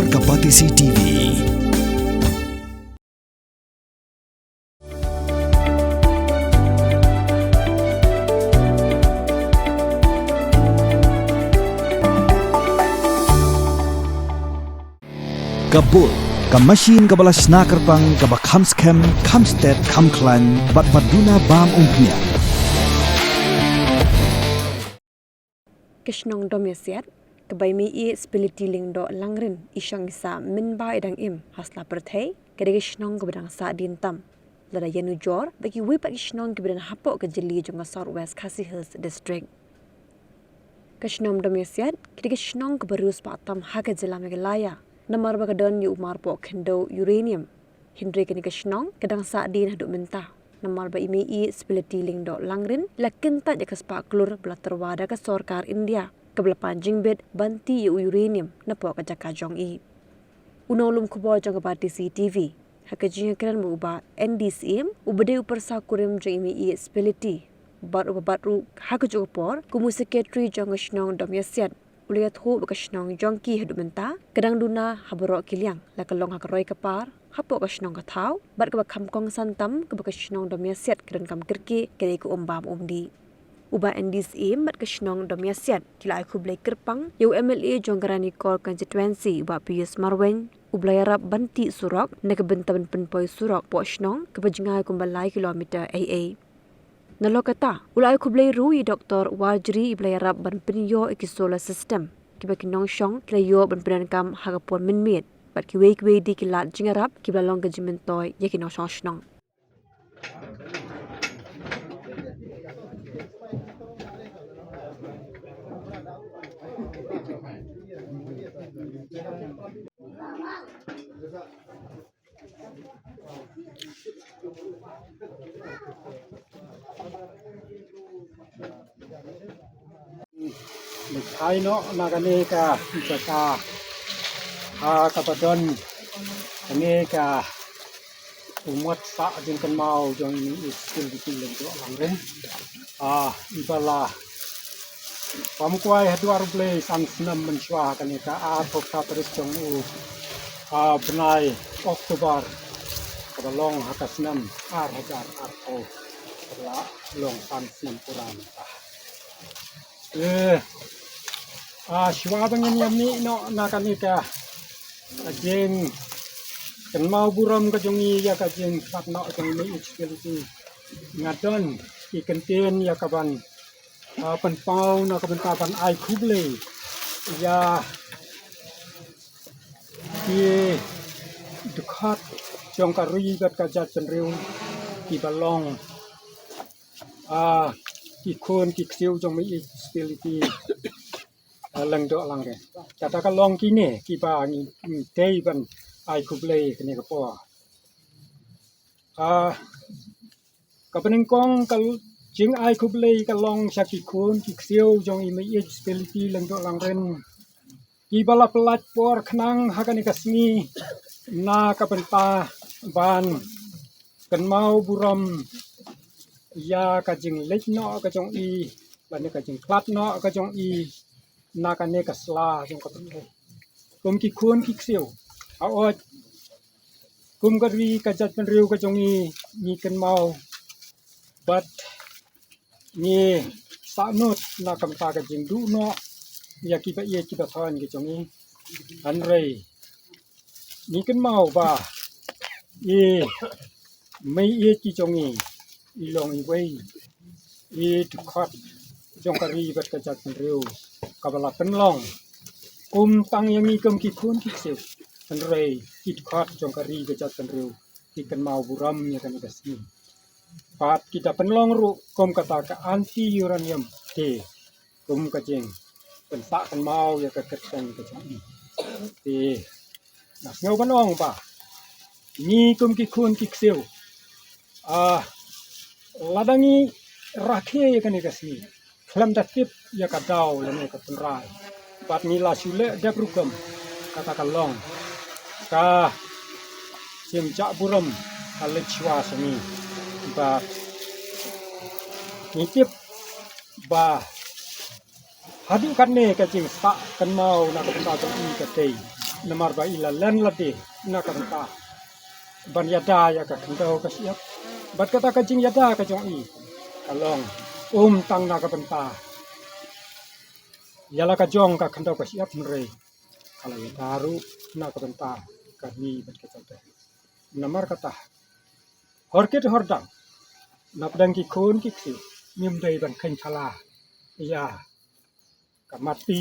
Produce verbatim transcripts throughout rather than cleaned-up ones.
Ka Batesi T V. Ka bul, ka machine kaba la shna kyrpang, kaba kham skhem, kham stet, kham khlaiñ, bad pat duna bam umphniang. Ka shnong Domiasiat, kaba i Mei Spility Lyngdoh Langrin i shong i sah mynba i dang im ha sla pyrthei, ka dei ka shnong kaba dang sahdien tam, lada ïanujor bad kiwei pat ki shnong kiba don hapoh ka jylliew jong ka South West Khasi Hills District. Ka shnong Domiasiat ka dei ka shnong kaba riewspah tam ha ka jylla Meghalaya, namar ba ka don ïa u marpoh khyndew uranium. Hynrei kane ka shnong ka dang sahdien haduh mynta, namar ba i Mei Spility Lyngdoh Langrin i la kyntait ïa ka spah klur ba la tyrwa da ka sorkar India, kaba la pan jingbit ban tih ïa u uranium napoh ka jaka jong i. U nonglum khubor jong ka Batesi T V, ha ka jingïakren bad u Bah N D Syiem, uba dei u pyrsa kurim jong i Mei Spility, bad uba bat ruh ha kajuh ka por kum u secretary jong ka shnong Domiasiat, u la ïathuh ba ka shnong jong ki haduh mynta ka dang duna ha baroh ki liang, la ka long ha ka roi ka par, hapoh ka shnong ka thaw, bad kaba kham kongsan tam kaba ka shnong Domiasiat ka donkam kyrkieh, ka dei ka um bam um dih. U Bah N D Syiem bad ka shnong Domiasiat ki la ai khublei kyrpang ïa u M L A jong ka Ranikor Constituency, u Bah Pius Marwein, uba la ïarap ban tih surok na ka bynta ban pynpoi surok hapoh shnong kaba jngai kumba lai kilometer eiei. Nalor kata, u la ai khublei ruh ïa i Doktor Warjri, iba la ïarap ban pynïoh ïa ki solar system kiba ki nongshong ki la ïoh ban pyndonkam ha ka por mynmiet, bad kiwei kiwei de ki lad jingïarap kiba la long ka jingmyntoi ïa ki nongshong shnong. Leit phai noh na kane ka jaka ha kaba don kane ka u mot sah jingkynmaw jong i Mei Spility Lyngdoh Langrin. Ah, iba la pom kwai ha dwar U Blei san snem mynshuwa ha kane ka arphew phra tarik jong u, ah, bnai October, kaba long ha ka snem ar hajar arphew, kaba la long san snem pura mynta. Eh, ah, shuwa ba ngin ïa mih noh na kane ka, ka jingkynmaw burom ka jong i ïa ka jingkhlad noh jong i Mei Spility, nga don ki kyntien ïa ka ban, ah, pynpaw na ka bynta ban ai khublei ïa ki dkhot jong ka ri bad ka jaitbynriew kiba long, ah, ki khun ki ksiew jong Mei Spility, ah, Lyngdoh Langrin. Kata ka long kine kiba ngi, ngi dei ban ai khublei kane ka por. Ah, kaba nyngkong ka l-, jingai khublei ka long sha ki khun ki ksiew jong i Mei Spility Lyngdoh Langrin, kiba la pynlait por khnang ha kane ka sngi na ka bynta ban kynmaw burom ïa ka jingleit noh ka jong i, lane ka jingkhlad noh ka jong i na kane ka sla jong ka pyrthei. Kum ki khun ki ksiew, haoid kum ka ri ka jaitbynriew ka jong i, ngi kynmaw bad ngi sahnud na ka bynta ka jingduh noh ïa kiba ïeit kiba thoiñ ka jong i. Hynrei ngi kynmaw ba i mei ïeit ki jong i, i long iwei i dkhot jong ka ri bad ka jaitbynriew, kaba la pynlong kum tang ïa ngi kum ki khun ki ksiew, hynrei i dkhot jong ka ri ka jaitbynriew ki kynmaw burom ïa kane ka sngi. Bad ki da pynlong ruh kum kata ka Anti Uranium Day, kum ka jingpynsah kynmaw ïa ka kyrteng ka jong i. Te nga sngew ban ong ba ngi kum ki khun ki ksiew, ah, lada ngi rakhe ïa kane ka sngi khlem da tip ïa ka daw lane ka tynrai, bad ngi la shu leh dep rukom, kata ka long ka jingjah burom ka leit shuwa sha ngi. Bad ngi tip ba haduh katne ka jingsah kynmaw na ka bynta jong i ka dei Namar ba i la len lade na ka bynta ban ïada ïa ka khyndew ka shyiap. Bad kata ka jingïada ka jong i ka long ym tang na ka bynta ïa la ka jong ka khyndew ka shyiap, hynrei ka la ïada ruh na ka bynta ka ri bad ka jaitbynriew. Namar kata, hor kit hor dang, na pdeng ki khun ki kti, ngim dei ban kheiñ thala ïa ka mat pi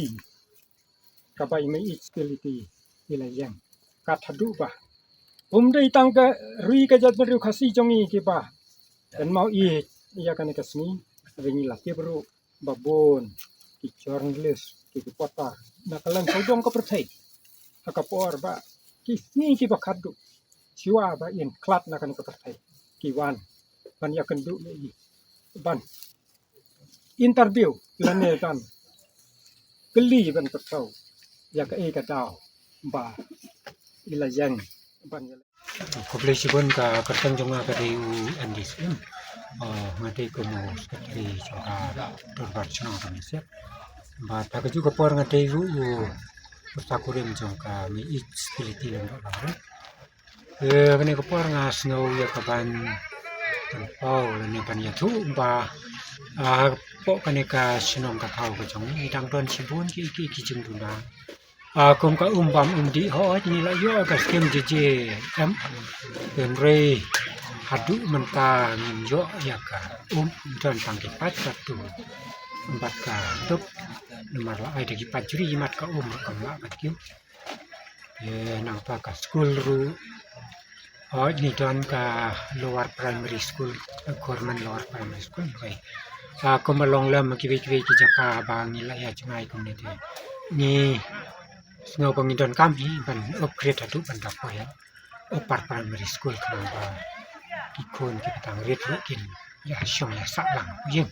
kaba i mei i spiliti i la ïeng. Kat haduh ba ym dei tang ka ri ka jaitbynriew Khasi jong i kiba kynmaw ïa kane ka sngi, hynrei ngi la tip ruh ba bun ki journalist, ki reporter na ka lyngkhuh jong ka pyrthei, ha ka por ba ki sngi kiba khatduh, shuwa ba yn khlad na kane ka pyrthei, ki wan ban ïakynduh ïa i, ban interview lane ban kylli ban pyrshang ïa kaei ka daw ba i la ïeng ban ïa. Khublei shibun, ka kyrteng jong nga ka dei u Andy Syiem. Nga dei kum u secretary jong ka dorbar shnong ka Mawsiap. Bad ha kajuh ka por nga dei ruh u takhurim jong ka Mei-ïeit Spility Lyngdoh Langrin. Kane ka por nga sngew ïa ka ban pynpaw lane ban ïathuh ba hapoh kane ka shnong ka thaw ka jong ngi dang don shibun ki ki ki jingduna. Kum ka um bam um dih, hooid ngi la ïoh ka skim J J M, hynrei haduh mynta ngim ïoh ïa ka um, don tang ki paip katu bad ka tup, namar la ai da ki paip jri mat ka um ruh kam lah ban kiew. Nangta ka skul ruh, hooid ngi don ka lower primary school, government lower primary school, hynrei kumba long lem kiwei kiwei ki jaka ba ngi la ïa jngai kumne te ngi sngew ba ngi donkam hi ban upgrade haduh ban da poi ha upper primary school khnang ba ki khun kiba dang rit ruh kin ïa shong ïa sah lang ïing.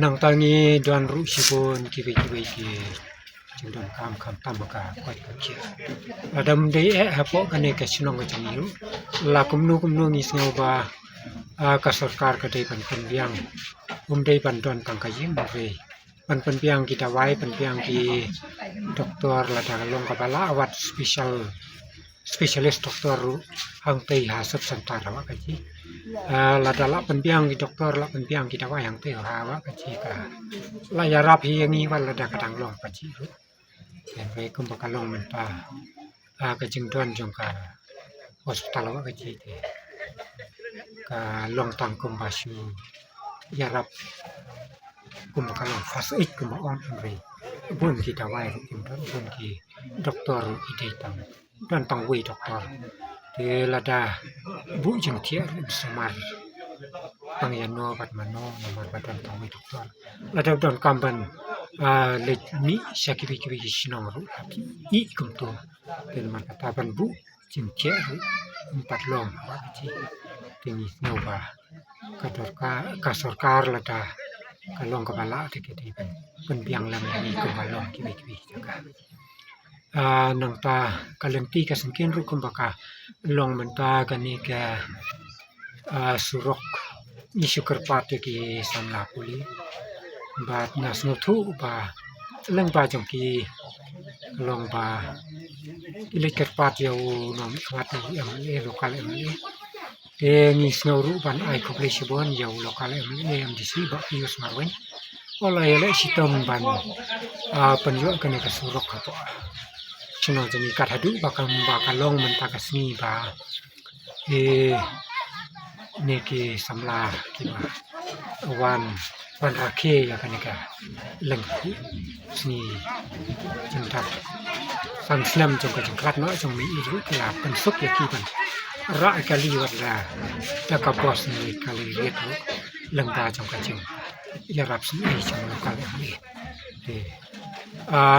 Nangta ngi don ruh shibun kiwei kiwei ki jingdonkam khamtam ha ka koit ka khiah. Lada ym dei eh hapoh kane ka shnong ka jong ngi ruh, la kumno kumno ngi sngew ba ka sorkar ka dei ban pynbiang, ym dei ban don tang ka ïing, hynrei ban pynbiang ki dawai, pynbiang ki doktor, lada ka long kaba lah wat special, specialist doktor ruh hangtei ha sub center ha Wahkaji. Lada lah pynbiang ki doktor, lah pynbiang ki dawai hangtei ha Wahkaji, ka la ïarap hi ïa ngi wat lada ka dang long Wahkaji ruh. Hynrei kumba ka long mynta, ka jingdon jong ka hospital Wahkaji te ka long tang kumba shu ïarap, kumba ka long first aid kumba on, hynrei bun ki dawai ruh kim don, bun ki doktor ruh ki dei tang, don tang wei doktor. Te lada buh jingthiah ruh sumar tang ïano bad mano namar ba don tang wei doktor. Lada donkam ban leit mih sha kiwei kiwei ki shnong ruh ha ki ïing kumto, te namar kata ban buh jingthiah ruh ym pat long ha Wahkaji. Te ngi sngew ba ka sorkar, ka sorkar lada ka long kaba lah te ka dei ban pynbiang lem ïa ngi kumba long kiwei kiwei ki jaka. Nangta ka lynti ka syngkien ruh kumba ka long mynta kane ka surok, ngi shu kyrpad ïa ki samla pule. Bad nga sngewthuh ba lyngba jong ki ka long ba ki leit kyrpad ïa u nongmihkhmat, u M L A, local M L A. Te ngi sngew ruh ban ai khublei shibun ïa u local M L A, M D C, Bah Pius Marwein, u la ïaleh shitom ban pynïoh kane ka surok hapoh shnong jong ngi, kat haduh ba ka, ba ka long mynta ka sngi ba kine ki samla kiba wan ban rakhe ïa kane ka lyngkhuh sngi jingdap san snem jong ka jingkhlad noh jong Mei-ïeit ruh ki la pynsuk ïa ki ban rah ïa ka kali wat la da ka bos ne ka kali riat ruh lyngba jong ka jingïarap sngewbha jong u local M L A. Te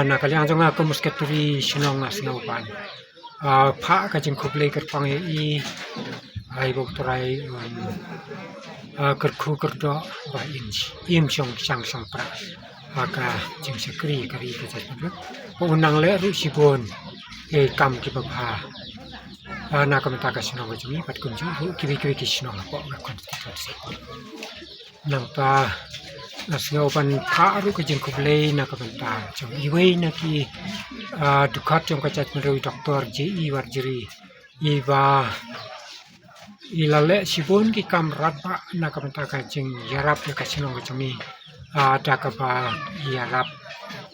na ka liang jong nga kum u secretary shnong nga sngew ban phah ka jingkhublei kyrpang ïa i, ai ba U Trai un kyrkhu kyrdoh ba in im shong shang shongpra ha ka jingshakri ka ri ka jaitbynriew, ba un nang leh ruh shibun ki kam kiba bha na ka bynta ka shnong ka jong ngi bad kumjuh ruh kiwei kiwei ki shnong hapoh ka constituency. Nangta nga sngew ban phah ruh ka jingkhublei na ka bynta jong iwei na ki Ah, dkhot jong ka jaitbynriew Doctor J E Warjri, i ba i la leh shibun ki kam radbah na ka bynta ka jingïarap ïa ka shnong ka jong i. Ah, da kaba ïarap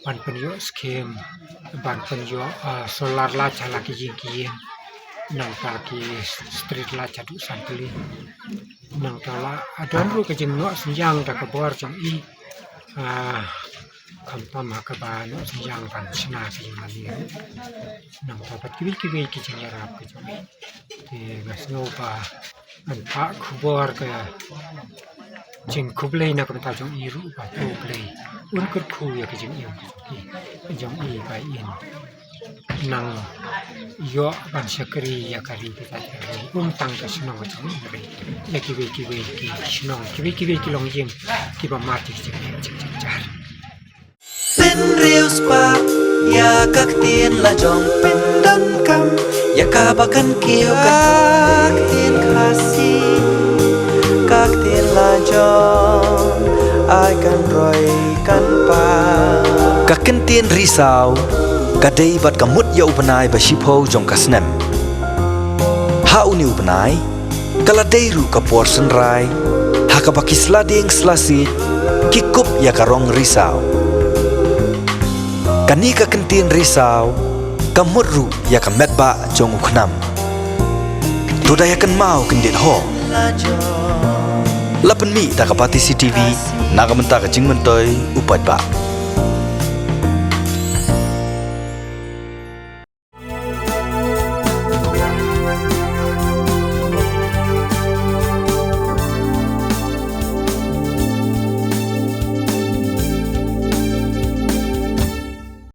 ban pynïoh skim, ban pynïoh, ah, solar light ha la ki ïing ki ïing, nangta ki street light haduh san tylli. Nangta la, ah, don ruh ka jingnoh synñiang da ka bor jong i. Ah, khamtam ha kaba noh synñiang ban shna ka jingmane. Nangta bad kiwei kiwei ki jingïarap ka jong i. Te nga sngew ba ngan phah khubor ka jingkhublei na ka bynta jong i ruh ba U Blei un kyrkhu ïa ka jingim ka jong i, jong i ba in nang ïoh ban shakri ïa ka ri ka jaid ka ri, um tang ka shnong ka jong i, ïa kiwei kiwei ki shnong, kiwei kiwei ki longïing kiba mad ïa ki jingeh jingjar. Pynriewspah ïa ka ktien la jong, pyndonkam ïa kaba kan kiew, ka ktien Khasi, ka ktien la jong, ai kan roi kan pang. Ka kyntien Risaw ka dei bad ka mut ïa u bnai ba shiphew jong ka snem. Ha une u bnai ka la dei ruh ka por synrai ha kaba ki sla dieng sla siej ki kup ïa ka rong risaw. Kane ka kyntien Risaw ka mut ruh ïa ka metbah jong u khnam. To da ïa kynmaw kyndit ho. La pynmih da ka Batesi TV na ka bynta ka jingmyntoi u paidbah.